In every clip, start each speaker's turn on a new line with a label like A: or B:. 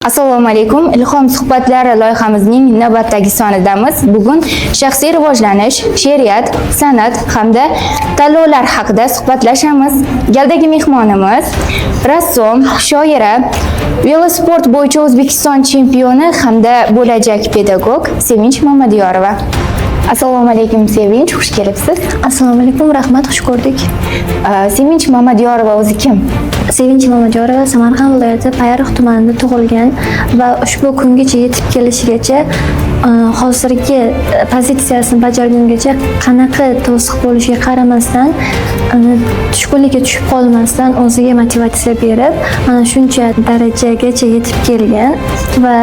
A: Assalomu alaykum. Ilhom suhbatlari loyihamizning navbatdagi sonidamiz. Bugun shaxsiy rivojlanish, she'riyat, san'at hamda tanlovlar haqida suhbatlashamiz. Galdagi mehmonimiz rassom, shoira, velosport bo'yicha O'zbekiston chempioni hamda bo'lajak pedagog Sevinch Mamadiyorova. Assalomu alaykum, Sevinch, xush kelibsiz.
B: Assalomu alaykum, rahmat, xush ko'rdik.
A: Sevinch Mamadiyorova o'zi kim?
B: Sevinch Mamadiyorova Samarqand viloyati Payariq tumanida tug'ilgan va ushbu kungacha yetib kelishigacha, hozirgi pozitsiyasini bajargungacha qanaqa to'siq bo'lishiga qaramasdan, tushkunlikka tushib qolmasdan, o'ziga motivatsiya berib, mana shuncha darajagacha yetib kelgan va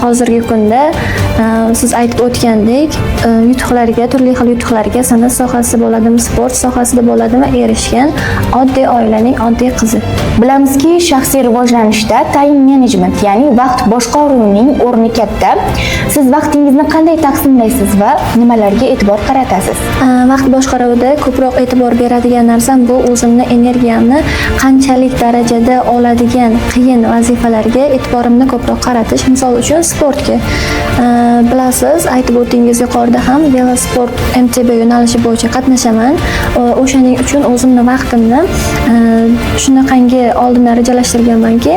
B: hozirgi kunda, siz aytib o'tgandek, yutuqlarga, turli xil yutuqlarga, san'at sohasida bo'ladimi, sport sohasida bo'ladimi, erishgan oddiy oilaning oddiy qizi.
A: Bilamizki, shaxsiy rivojlanishda time management, ya'ni vaqt boshqaruvining o'rni katta. Siz vaqtingizni qanday taqsimlaysiz va nimalarga e'tibor qaratasiz?
B: Vaqt boshqaruvida ko'proq e'tibor beradigan narsam bu o'zimni energiyamni qanchalik darajada oladigan qiyin vazifalarga e'tiborimni ko'proq qaratish. Misol uchun, sportga. Bilasiz, aytib o'tdingiz yuqorida ham, velosport MTB yo'nalishi bo'yicha qatnashaman. O'shaning uchun o'zimni vaqtimni shunaqangi oldindan rejalashtirganmanki,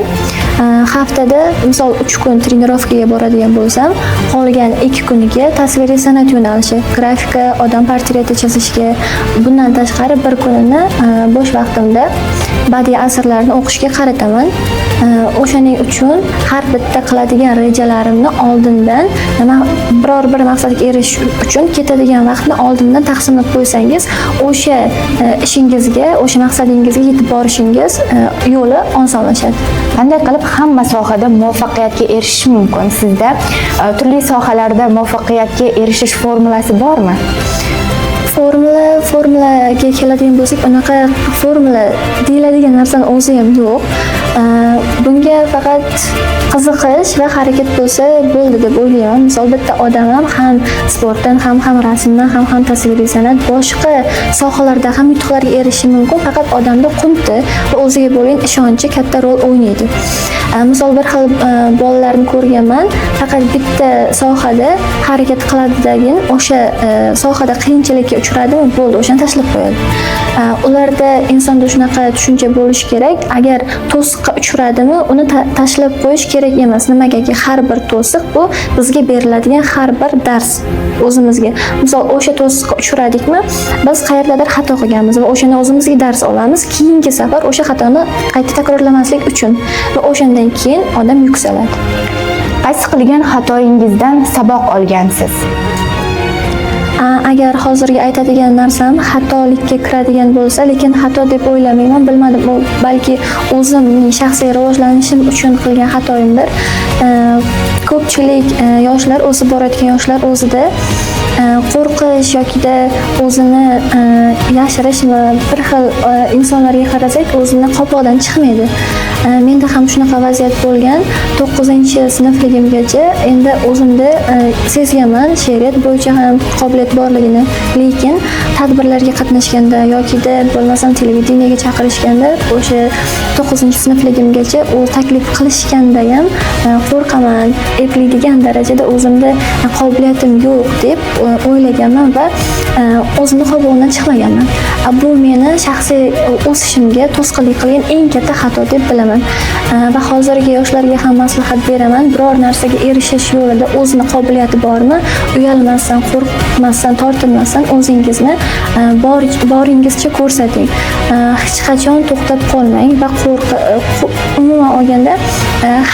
B: haftada misol 3 kun trenirovkaga boradigan bo'lsam, qolgan 2 kuniga tasviriy san'at yo'nalishi, grafika, odam portreti chizishga, bundan tashqari bir kunini bo'sh vaqtimda badiiy asarlarni o'qishga qarataman. O'shaning uchun har bitta qiladigan rejalarimni oldindan, nima, biror bir maqsadga erishish uchun ketadigan vaqtni oldindan taqsimlab qo'ysangiz, o'sha ishingizga, o'sha maqsadingizga yetib borishingiz yo'li osonlashadi.
A: Qanday qilib hamma sohada muvaffaqiyatga erishish mumkin? Sizda turli sohalarda muvaffaqiyatga erishish formulasi bormi?
B: Formulaga keladigan bo'lsak, unaqa formula deyiladigan narsani o'zi ham yo'q. Bunga faqat qiziqish va harakat bo'lsa bo'ldi deb o'ylayman. Misol, bitta odam ham sportdan ham rasmdan ham tasviriy san'at, boshqa sohalarda ham yutuqlarga erishishi mumkin. Faqat odamda qunti va o'ziga bo'lgan ishonchi katta rol o'ynaydi. Misol, bir xil bolalarni ko'rganman, faqat bitta sohada harakat qiladidagin, o'sha sohada qiyinchilikka uchradimi, bo'ldi, o'shani tashlab qo'yadi. Ularda, insonda shunaqa tushuncha bo'lishi kerak: agar to'siqqa uchradimi, uni tashlab qo'yish kerak emas. Nimagaki, har bir to'siq bu bizga beriladigan har bir dars o'zimizga. Misol, o'sha to'siqqa uchradikmi, biz qayerdadir xato qilganmiz va o'shani o'zimizga dars olamiz, keyingi safar o'sha xatoni qayta takrorlamaslik uchun, va o'shandan keyin odam yuksaladi.
A: Qaysi qilgan xatoyingizdan saboq olgansiz?
B: Agar hozirgi aytadigan narsam xatolikka kiradigan bo'lsa, lekin xato deb o'ylamayman, bilmadim, u balki o'zimning shaxsiy rivojlanishim uchun qilgan xatoyimdir. Ko'pchilik yoshlar, o'sib borayotgan yoshlar o'zida qo'rqish yokida o'zini yashirish va bir xil insonlarga qarasak, o'zini qopqog'idan chiqmaydi. Menda ham shunaqa vaziyat bo'lgan. 9-sinfligimgacha endi o'zimda sezganman she'riyat bo'yicha ham qobiliyat borligini, lekin tadbirlarga qatnashganda yokida bo'lmasam televideniyaga chaqirishganda, o'sha 9-sinfligimgacha u taklif qilishganda ham qo'rqaman, eplaydigan darajada o'zimda qobiliyatim yo'q deb o'ylaganman va o'zimni qobig'imdan chiqmaganman. Bu meni shaxsiy o'sishimga to'sqinlik qilgan eng katta xato deb bilaman. Va hozirgi yoshlarga ham maslahat beraman: biror narsaga erishish yo'lida o'zini qobiliyati bormi, uyalmasdan, qo'rqmasdan, tortinmasdan o'zingizni boringizcha ko'rsating. Hech qachon to'xtab qolmang va umuman olganda,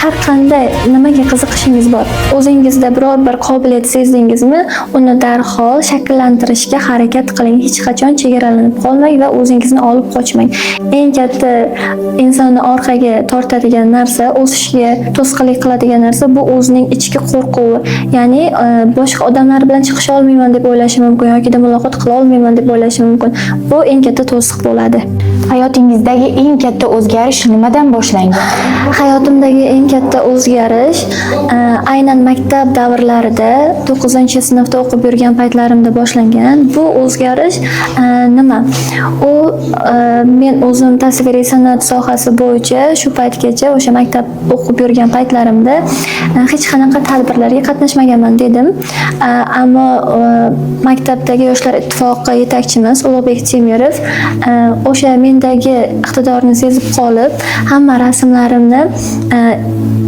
B: har qanday nimaga qiziqishingiz bor, o'zingizda biror bir qobiliyat sezdingizmi, uni darhol shakllantirishga harakat qiling. Hech qachon chegaralanib qolmang va o'zingizni olib qochmang. Eng katta insonni orqaga tortadigan narsa, o'sishga to'sqinlik qiladigan narsa bu o'zining ichki qo'rquvi. Ya'ni boshqa odamlar bilan chiqisha olmayman deb o'ylashi mumkin yokida muloqot qila olmayman deb o'ylashi mumkin. Bu eng katta to'siq bo'ladi.
A: Hayotingizdagi eng katta o'zgarish nimadan boshlangan?
B: Hayotimdagi Hayotimdagi eng katta o'zgarish aynan maktab davrlarida, 9-sinfda o'qib yurgan paytlarimda boshlangan. Bu o'zgarish nima? U men o'zim tasviriy san'at sohasi bo'yicha shu paytgacha, o'sha maktab o'qib yurgan paytlarimda hech qanaqa tadbirlarga qatnashmaganman dedim. Ammo maktabdagi Yoshlar ittifoqi yetakchimiz Ulug'bek Temirov o'sha mendagi iqtidorni sezib qolib, hamma rasmlarimni,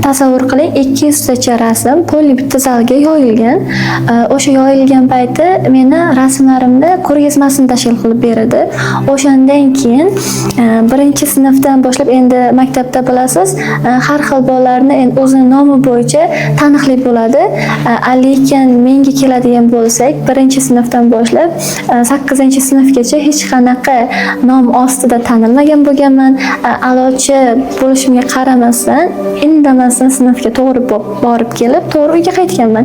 B: tasavvur qiling, 200 tacha rasm полный bitta zalga yoyilgan. O'sha yoyilgan payti meni rasmlarimni ko'rgazmasini tashkil qilib berdi. O'shandan keyin birinchi sinfdan boshlab, endi maktabda bilasiz, har xil bolalarni endi o'zini nomi bo'yicha taniqli bo'ladi. Lekin menga keladigan bo'lsak, birinchi sinfdan boshlab sakkizinchi sinfgacha hech qanaqa nom ostida tanilmagan bo'lganman. A'lochi bo'lishimga qaramasdan, indamasdan sinfga to'g'ri borib kelib, to'g'ri uyga qaytganman.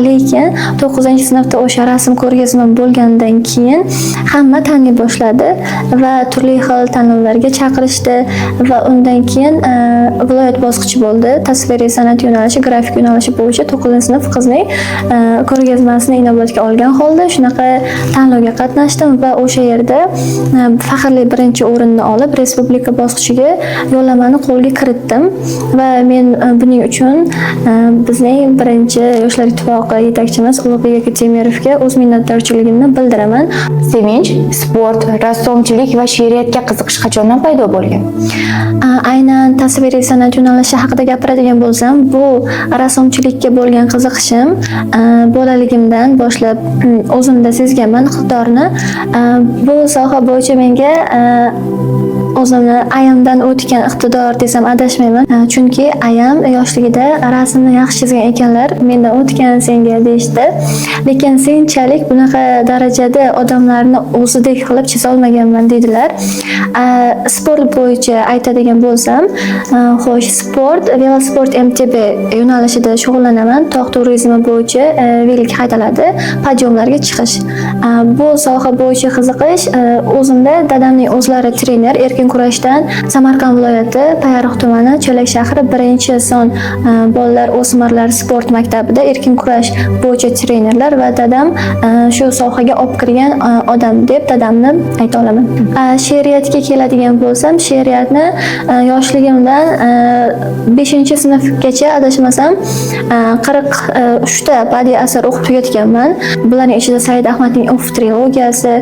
B: Lekin to'qqizinchi sinfda o'sha rasm ko'rgazma bo'lgandan keyin hamma taniy boshladi va turli xil tanlovlarga chaqirishdi va undan keyin viloyat bosqichi bo'ldi. Tasviriy san'at yo'nalishi, grafik yo'nalishi bo'yicha to'qqizinchi sinf qizning ko'rgazmasini inobatga olgan holda shunaqa tanlovga qatnashdim va o'sha yerda faxrli birinchi o'rinni olib, respublika bosqichiga yo'llanmani qo'lga kiritdim va men buning uchun bizning birinchi Yoshlar ittifoqi yetakchimiz Ulug'bek aka Temirovga o'z minnatdorchiligimni bildiraman.
A: Sevinch, sport, rassomchilik va she'riyatga qiziqish qachondan paydo bo'lgan?
B: Aynan tasviriy san'at yo'nalishi haqida gapiradigan bo'lsam, bu rassomchilikka bo'lgan qiziqishim bolaligimdan boshlab o'zimda sezganman iqtidorni. Bu soha bo'yicha menga o'zimni ayamdan o'tgan iqtidor desam adashmayman. Chunki ayam yoshligida rasmni yaxshi chizgan ekanlar, mendan o'tgan senga deyishdi. Lekin senchalik bunaqa darajada odamlarni o'zidek qilib chizolmaganman deydilar. Sport bo'yicha aytadigan bo'lsam, xo'sh, sport, velosport MTB yo'nalishida shug'ullanaman. Tog' turizmi bo'yicha велик haydaladi, podiumlarga chiqish. Bu soha bo'yicha qiziqish o'zimda dadamning o'zlari trener, erkin kurashdan Samarqand viloyati Payariq tumani Chelak shahri birinchi son bolalar o'smirlar sport maktabida erkin kurash bo'yicha trenerlar va dadam shu sohaga olib kirgan odam deb dadamni ayta olaman. She'riyatga keladigan bo'lsam, she'riyatni yoshligimdan, 5 sinfgacha adashmasam, 43 ta badiiy asar o'qib tugatganman. Bularning ichida Said Ahmadning Uf trilogiyasi,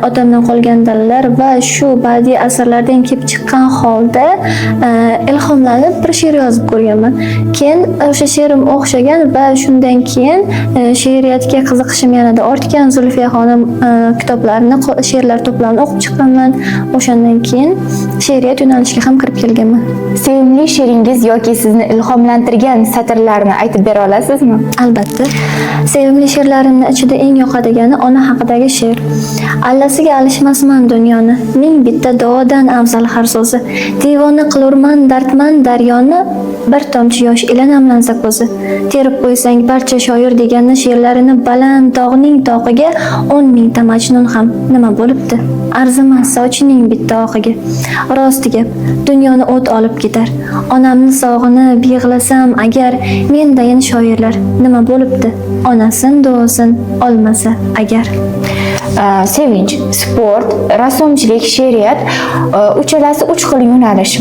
B: Otamdan qolgan dalalar va shu badiiy asarlardan kelib chiqqan holda ilhomlanib bir she'r yozib ko'rganman. Keyin o'sha she'rim o'xshagan va shundan keyin she'riyatga qiziqishim yanada ortgan. Zulfiya xonim kitoblarini, she'rlar to'plamini o'qib chiqqanman. O'shandan keyin she'riyat yo'nalishiga ham kirib kelganman.
A: Sevimli she'ringiz yoki sizni ilhomlantirgan satrlarni aytib bera olasizmi?
B: Albatta. Sevimli she'rlarimni ichida eng yoqadigani ona haqidagi she'r. Allasiga alishmasman dunyoni, ming bitta duodan afzal har so'zi. Devona qilurman dardman daryoni, bir tomchi yosh ila namlansa ko'zi. Terib qo'ysang barcha shoir deganni she'rlarini baland tog'ning toqiga, 10 mingta majnun ham nima bo'libdi? Arzimas sochining bitta oqiga. Rosti gap, dunyoni o't olib ketar. Onamni sog'inib yig'lasam agar, mendayin shoirlar nima bo'libdi? Onasin duosin olmasa agar.
A: Sevinch, sport, rassomchilik, she'riyat, uchalasi uch xil yo'nalish.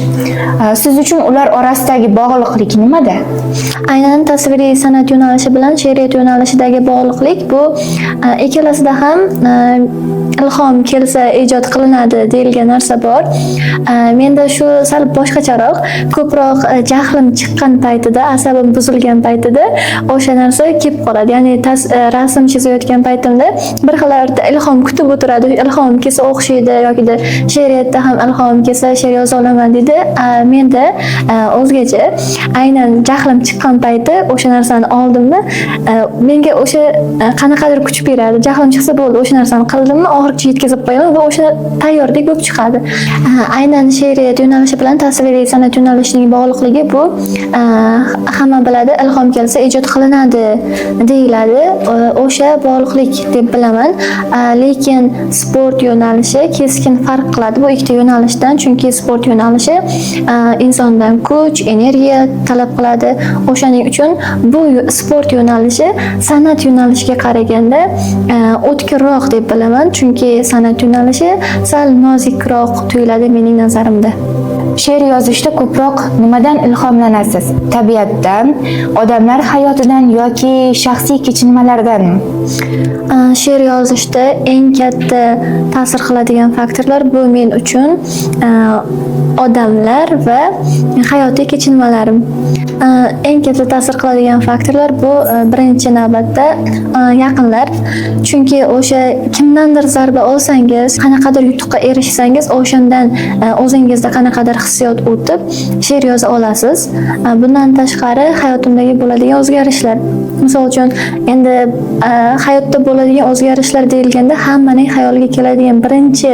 A: Siz uchun ular orasidagi bog'liqlik nimada?
B: Aynan tasviriy san'at yo'nalishi bilan she'riyat yo'nalishidagi bog'liqlik bu ikkalasida ham ilhom kelsa ijod qilinadi deyilgan narsa bor. Menda shu sal boshqacharoq, ko'proq jahlim chiqqan paytida, asabim buzilgan paytida o'sha narsa kelib qoladi. Ya'ni rasm chizayotgan paytimda bir xillarda ilhom kutib o'tiradi. Ilhom kelsa o'xshaydi yokida she'riyatda ham ilhom kelsa she'r yoza olaman deydi. Menda o'zgacha, aynan jahlim chiqqan payti o'sha narsani oldimmi, menga o'sha qanaqadir kuch beradi. Jahlim chiqsa bo'ldi, o'sha narsani qildimmi, oxirigacha yetkazib qo'yaman va o'sha tayyordek bo'lib chiqadi. Aynan she'riyat yo'nalishi bilan tasviriy san'at yo'nalishining bog'liqligi bu hamma biladi, ilhom kelsa ijod qilinadi deyiladi. O'sha bog'liqlik deb bilaman. Lekin sport yo'nalishi keskin farq qiladi bu ikkita yo'nalishdan. yo'nalishdan, chunki sport yo'nalishi insondan kuch, energiya talab qiladi. O'shaning uchun bu sport yo'nalishi san'at yo'nalishiga qaraganda o'tkirroq deb bilaman, chunki san'at yo'nalishi sal nozikroq tuyuladi mening nazarimda.
A: She'r yozishda ko'proq nimadan ilhomlanasiz? Tabiatdan, odamlar hayotidan yoki shaxsiy kechinmalardanmi?
B: She'r yozishda eng katta ta'sir qiladigan faktorlar bu men uchun odamlar va hayotiy kechinmalarim. Eng katta ta'sir qiladigan faktorlar bu birinchi navbatda yaqinlar. Chunki o'sha kimdandir zarba olsangiz, qanaqadir yutuqqa erishsangiz, o'shandan o'zingizda qanaqadir hissiyot o'tib, she'r yoza olasiz. Bundan tashqari hayotimdagi bo'ladigan o'zgarishlar. Misol uchun, endi hayotda bo'ladigan o'zgarishlar deyilganda hammaning xayoliga keladigan birinchi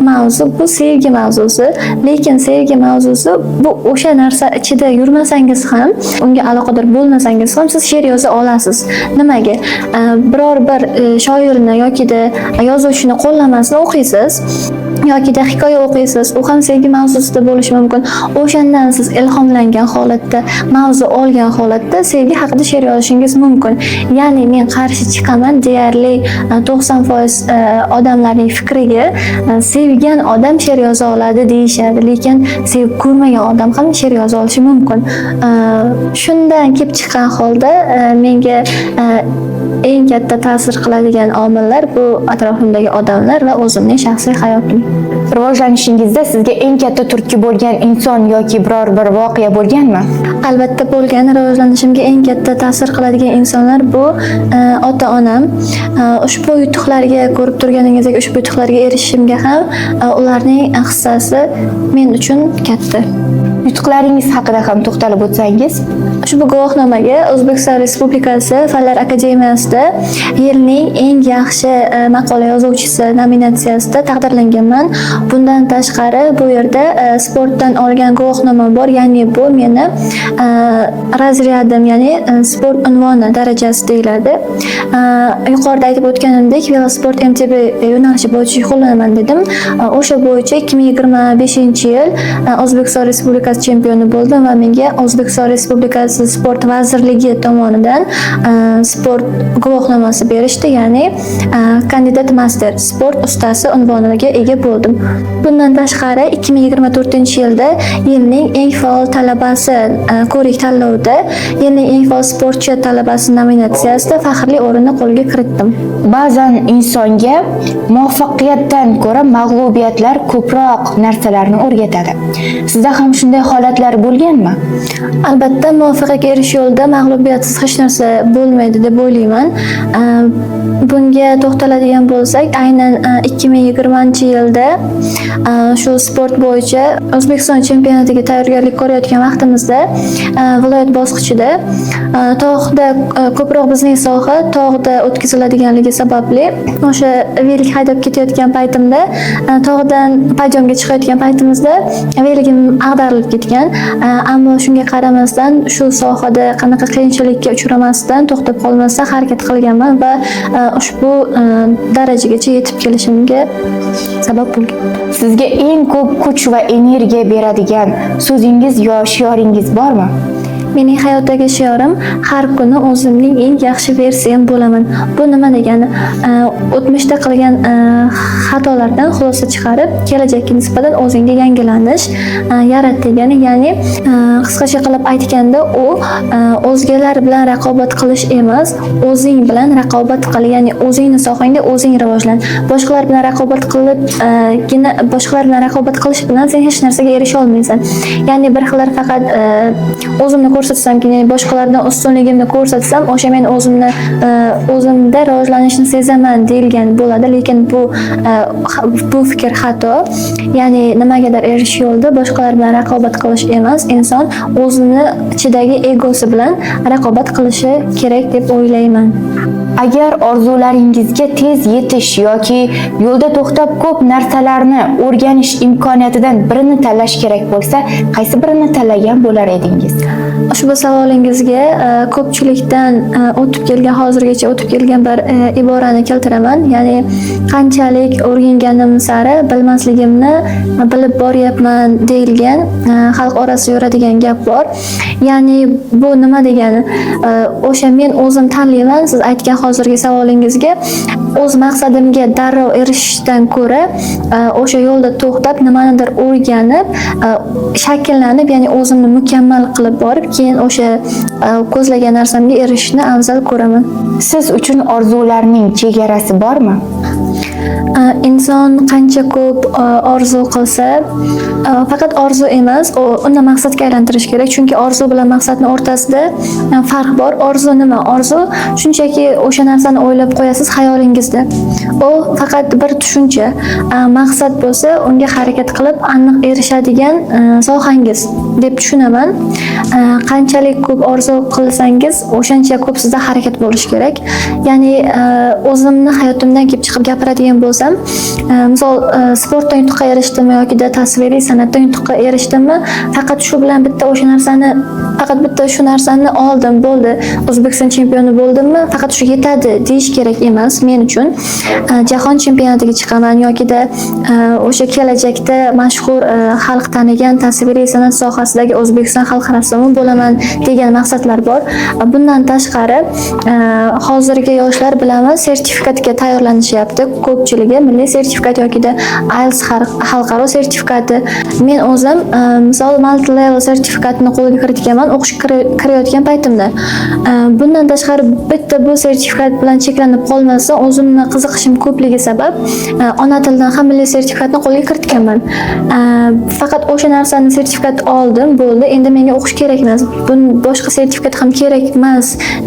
B: mavzu bu sevgi mavzusi. Lekin sevgi mavzusi bu o'sha narsa ichida yurmasangiz ham, unga aloqador bo'lmasangiz ham siz she'r yoza olasiz. Nimaga? Biror bir shoirni yokida yozuvchini qo'llanmasini o'qiysiz yokida hikoya o'qiysiz, u ham sevgi mavzusida bo'lishi mumkin. O'shandan siz ilhomlangan holatda, mavzu olgan holatda sevgi haqida she'r yozishingiz mumkin. Ya'ni men qarshi chiqaman deyarli 90% odamlarning fikriga, sevgan odam she'r yoza oladi deyishadi, lekin sevib ko'rmagan odam ham she'r yoza olishi mumkin. Shundan kelib chiqqan holda menga eng katta ta'sir qiladigan omillar bu atrofimdagi odamlar va o'zimning shaxsiy hayotim.
A: Rivojlanishingizda sizga eng katta turtki bo'lgan inson yoki biror bir voqea bo'lganmi?
B: Albatta bo'lgan. Rivojlanishimga eng katta ta'sir qiladigan insonlar bu ota-onam. Ushbu yutuqlarga, ko'rib turganingizdek, ushbu yutuqlarga erishishimga ham ularning hissasi men uchun katta.
A: Yutuqlaringiz haqida ham to'xtalib o'tsangiz?
B: Ushbu guvohnomaga O'zbekiston Respublikasi Fanlar akademiyasida yilning eng yaxshi maqola yozuvchisi nominatsiyasida taqdirlanganman. Bundan tashqari bu yerda sportdan olgan guvohnoma bor, ya'ni bu meni разряд im, ya'ni sport unvoni darajasi deyiladi. Yuqorida aytib o'tganimdek, velosport MTB yo'nalishi bo'yicha shug'ullanaman dedim. O'sha bo'yicha 2025-yil O'zbekiston Respublikasi chempioni bo'ldim va menga O'zbekiston Respublikasi Sport vazirligi tomonidan sport guvohnomasi berishdi, ya'ni kandidat master sport ustasi unvoniga ega bo'ldim. Bundan tashqari 2024-yilda yilning eng faol talabasi ko'rik tanlovida yilning eng faol sportchi talabasi nominatsiyasida faxrli o'rinni qo'lga kiritdim.
A: Ba'zan insonga muvaffaqiyatdan ko'ra mag'lubiyatlar ko'proq narsalarni o'rgatadi. Sizda ham shunday holatlar bo'lganmi?
B: Albatta, muvaffaqiyatga erishish yo'lida mag'lubiyatsiz hech narsa bo'lmaydi deb o'ylayman. Bunga to'xtaladigan bo'lsak, aynan 2020-yilda shu sport bo'yicha O'zbekiston chempionatiga tayyorgarlik ko'rayotgan vaqtimizda viloyat bosqichida tog'da, ko'proq bizning soha tog'da o'tkaziladiganligi sababli, o'sha велик haydab ketayotgan paytimda, tog'dan подъём ga chiqayotgan paytimizda велик im ag'darilib ketgan. Ammo shunga qaramasdan, shu sohada qanaqa qiyinchilikka uchramasdan, to'xtab qolmasdan harakat qilganman va ushbu darajagacha yetib kelishimga sabab bo'lgan.
A: Sizga eng ko'p kuch va energiya beradigan so'zingiz yo shioringiz bormi?
B: Mening hayotdagi shiorim: har kuni o'zimning eng yaxshi versiyam bo'laman. Bu nima degani? O'tmishda qilgan xatolardan xulosa chiqarib, kelajakka nisbatan o'zingga yangilanish yarat degani. Ya'ni qisqacha qilib aytganda, u o'zgalar bilan raqobat qilish emas, o'zing bilan raqobat qil, ya'ni o'zingni sohangda o'zing rivojlan. Boshqalar bilan raqobat qilib, gina boshqalar bilan raqobat qilish bilan sen hech narsaga erisha olmaysan. Ya'ni bir xillar faqat o'zimni ko'rsatsam, keyin boshqalardan ustunligimni ko'rsatsam, o'sha men o'zimni o'zimda rivojlanishni sezaman deyilgan bo'ladi, lekin bu fikr xato. Ya'ni nimagadir erishish yo'lida boshqalar bilan raqobat qilish emas, inson o'zini ichidagi egosi bilan raqobat qilishi kerak deb o'ylayman.
A: Agar orzularingizga tez yetish yoki yo'lda to'xtab ko'p narsalarni o'rganish imkoniyatidan birini tanlash kerak bo'lsa, qaysi birini tanlagan bo'lar edingiz?
B: Ushbu savolingizga ko'pchilikdan o'tib kelgan, hozirgacha o'tib kelgan bir iborani keltiraman. Ya'ni qanchalik o'rganganim sari bilmasligimni bilib boryapman deyilgan xalq orasida yuradigan gap bor. Ya'ni bu nima degani? O'sha men o'zim tanlayman, siz aytgan hozirgi savolingizga o'z maqsadimga darrov erishishdan ko'ra o'sha yo'lda to'xtab, nimanidir o'rganib, shakllanib, ya'ni o'zimni mukammal qilib borib, keyin o'sha ko'zlagan narsamga erishishni afzal ko'raman.
A: Siz uchun orzularning chegarasi bormi?
B: Inson qancha ko'p orzu qilsa, faqat orzu emas, uni maqsadga aylantirish kerak. Chunki orzu bilan maqsadni o'rtasida farq bor. Orzu nima? Orzu shunchaki o'sha narsani o'ylab qo'yasiz xayolingizda. U faqat bir tushuncha. Maqsad bo'lsa, unga harakat qilib aniq erishadigan sohangiz deb tushunaman. Qanchalik ko'p orzu qilsangiz, o'shancha ko'p sizda harakat bo'lishi kerak. Ya'ni o'zimni hayotimdan kelib chiqib gapiradigan bo'lsam, misol sportdan yutuqqa erishdimmi yokida tasviriy san'atdan yutuqqa erishdimmi, faqat shu bilan bitta o'sha narsani, faqat bitta shu narsani oldim, bo'ldi. O'zbekiston chempioni bo'ldimmi, faqat shu yetadi deyish kerak emas men uchun. Jahon chempionatiga chiqaman yokida o'sha kelajakda mashhur xalq tanigan tasviriy san'at sohasidagi O'zbekiston xalq rassomi bo'laman degan maqsadlar bor. Bundan tashqari hozirgi yoshlar, bilamiz, sertifikatga tayyorlanishyapti ko'pchiligi, milliy sertifikat yokida IELTS xalqaro sertifikati. Men o'zim misol multi level sertifikatini qo'lga kiritganman o'qishga kirayotgan paytimda. Bundan tashqari bitta bu sertifikat bilan cheklanib qolmasdan, o'zimni qiziqishim ko'pligi sabab ona tilidan ham milliy sertifikatni qo'lga kiritganman. Faqat o'sha narsani sertifikat oldim, bo'ldi, endi menga o'qish kerak emas, bun boshqa sertifikat ham kerak emas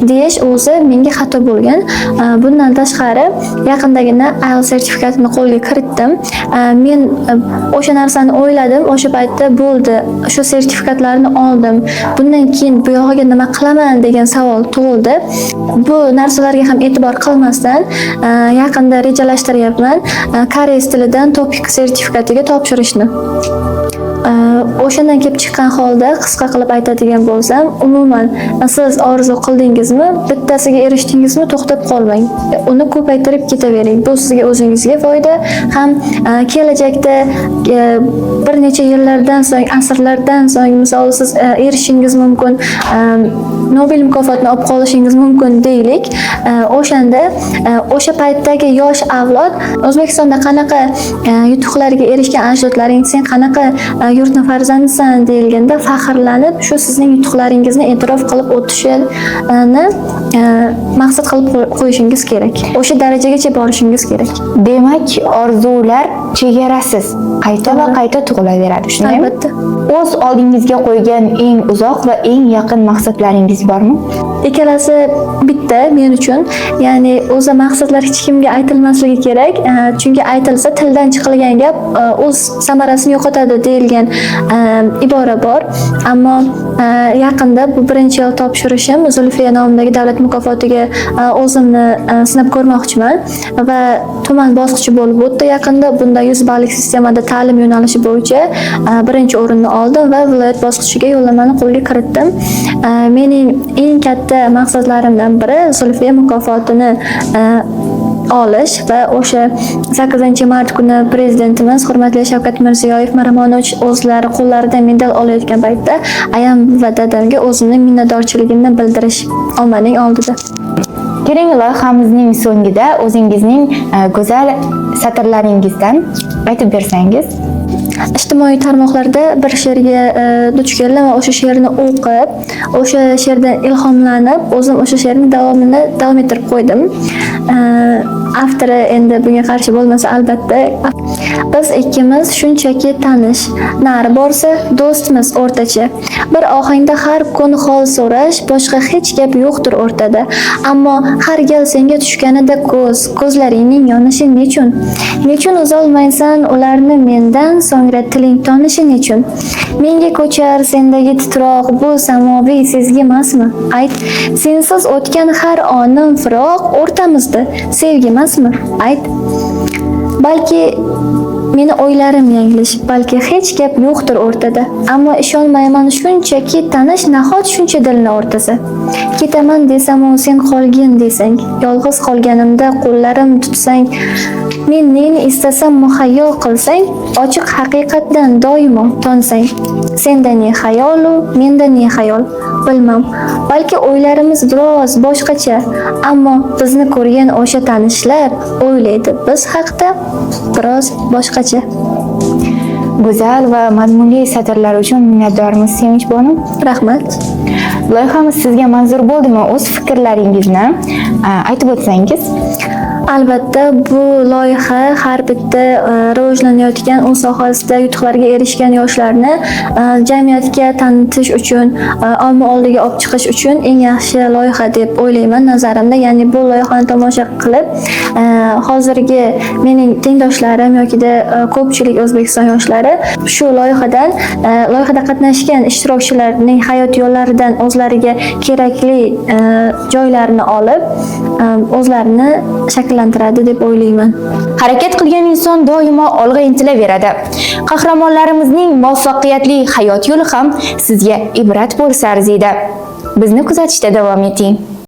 B: deyish o'zi menga xato bo'lgan. Bundan tashqari yaqindagina IELTS sertifikatini qo'lga kiritdim. Men o'sha narsani o'yladim, o'sha paytda bo'ldi, shu sertifikatlarni oldim. Bundan keyin bu yog'iga nima qilaman degan savol tug'ildi. Bu narsalarga ham e'tibor qilmasdan yaqinda rejalashtiryapman koreys tilidan TOPIK sertifikatiga topshirishni. O'shandan kelib chiqqan holda qisqa qilib aytadigan bo'lsam, umuman siz orzu qildingizmi, bittasiga erishdingizmi, to'xtab qolmang. Uni ko'paytirib ketavering. Bu sizga o'zingizga foyda, ham kelajakda bir necha yillardan so'ng, asrlardan so'ng misol siz erishishingiz mumkin, Nobel mukofotini olib qolishingiz mumkin deylik. O'shanda o'sha paytdagi yosh avlod O'zbekistonda qanaqa yutuqlarga erishgan ajdodlaring, sen qanaqa yurtni farzandisan deyilganda faxrlanib, shu sizning yutuqlaringizni e'tirof qilib o'tishini maqsad qilib qo'yishingiz kerak. O'sha darajagacha borishingiz kerak.
A: Demak, orzular chegarasiz, qayta va qayta tug'ilaveradi, shundaymi?
B: Albatta.
A: O'z oldingizga qo'ygan eng uzoq va eng yaqin maqsadlaringiz bormi?
B: Ikkalasi bitta men uchun. Ya'ni o'zi maqsadlar hech kimga aytilmasligi kerak. Chunki aytilsa tildan chiqilgan gap o'z samarasini yo'qotadi deyilgan ibora bor. Ammo yaqinda bu birinchi yil topshirishim Zulfiya nomidagi davlat mukofotiga o'zimni sinab ko'rmoqchiman va tuman bosqichi bo'lib o'tdi yaqinda. Bunda 100 ballik sistemada ta'lim yo'nalishi bo'yicha birinchi o'rinni oldim va viloyat bosqichiga yo'llanmani qo'lga kiritdim. Mening eng katta maqsadlarimdan biri Zulfiya mukofotini olish va o'sha 8 mart kuni prezidentimiz hurmatli Shavkat Mirziyoyev Miromonovich o'zlari qo'llaridan medal olayotgan paytda ayam va dadamga o'zimning minnatdorchiligimni bildirish ommaning oldida.
A: Keling, loyihamizning so'ngida o'zingizning go'zal satrlaringizdan aytib bersangiz.
B: Ijtimoiy tarmoqlarda bir she'rga duch keldim va o'sha she'rni o'qib, o'sha she'rdan ilhomlanib, o'zim o'sha she'rni davomini davom ettirib qo'ydim. Avtori endi bunga qarshi bo'lmasa, albatta. Biz ikkimiz shunchaki tanish, nari borsa do'stmiz o'rtacha. Bir ohangda har kun hol so'rash, boshqa hech gap yo'qdir o'rtada. Ammo har gal senga tushganida ko'z, ko'zlaringning yonishi nechun? Nechun uzolmaysan ularni mendan? So'ngra tiling tonishi nechun? Menga ko'char sendagi titroq, bu samoviy sezgi emasmi? Ayt, sensiz o'tgan har onim firoq, o'rtamizda sevgi emasmi? Ayt. Balki meni o'ylarim yanglish, balki hech gap yo'qdir o'rtada. Ammo ishonmayman, shunchaki tanish nahot shuncha dilni o'rtasa. Ketaman desam, sen qolgin desang, yolg'iz qolganimda qo'llarim tutsang, men neni istasam muhayyo qilsang, ochiq haqiqatdan doimo tonsang. Senda ne xayolu, menda ne xayol, bilmam. Balki o'ylarimiz biroz boshqacha, ammo bizni ko'rgan o'sha tanishlar o'ylaydi biz haqda biroz boshqacha.
A: Go'zal va mazmunli satrlar uchun minnatdormiz, Sevinchbonu.
B: Rahmat.
A: Loyihamiz sizga manzur bo'ldimi? O'z fikrlaringizni aytib o'tsangiz.
B: Albatta, bu loyiha har bitta rivojlanayotgan, o'z sohasida yutuqlarga erishgan yoshlarni jamiyatga tanitish uchun, omma oldiga olib chiqish uchun eng yaxshi loyiha deb o'ylayman nazarimda. Ya'ni bu loyihani tomosha qilib, hozirgi mening tengdoshlarim yokida ko'pchilik O'zbekiston yoshlari shu loyihada qatnashgan ishtirokchilarning hayot yo'llaridan o'zlariga kerakli joylarni olib, o'zlarini shakllantiradi deb o'ylayman.
A: Harakat qilgan inson doimo olg'a intilaveradi. Qahramonlarimizning muvaffaqiyatli hayot yo'li ham sizga ibrat bo'lsa arziydi. Bizni kuzatishda davom eting.